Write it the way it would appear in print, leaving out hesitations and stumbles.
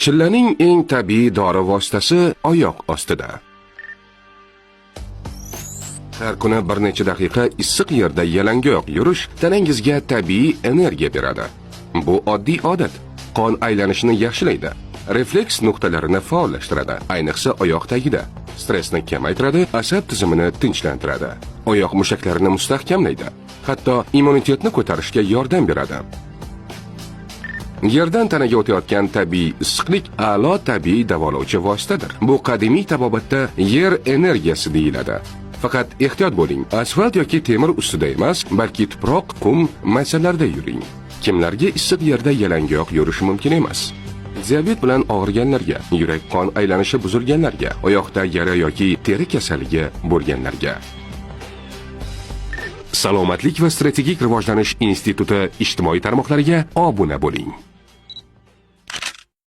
Chillaning eng tabiiy dori vositasi oyoq ostida. Har kuni bir necha daqiqa issiq yerda yalangoyoq yurish tanangizga tabiiy energiya beradi. Bu oddiy odat. Qon aylanishini yaxshilaydi. Refleks nuqtalarini faollashtiradi, ayniqsa oyoq tagida. Stressni kamaytiradi, asab tizimini tinchlantiradi. Oyoq mushaklarini mustahkamlaydi. Hatto immunitetni ko'tarishga yordam beradi. Yerdan tanaga o'tayotgan tabiiy issiqlik a'lo tabiiy davolovchi vositadir. Bu qadimiy tabobatda yer energiyasi deyiladi. Faqat ehtiyot bo'ling, asfalt yoki temir ustida emas, balki tuproq, qum, maysalarda yuring. Kimlarga issiq yerda yalangoyoq yurish mumkin emas? Diabet bilan og'riganlarga, yurak qon aylanishi buzilganlarga, oyoqda yara yoki teri kasalligi bo'lganlarga. Salomatlik va strategik rivojlanish instituti ijtimoiy tarmoqlariga obuna bo'ling.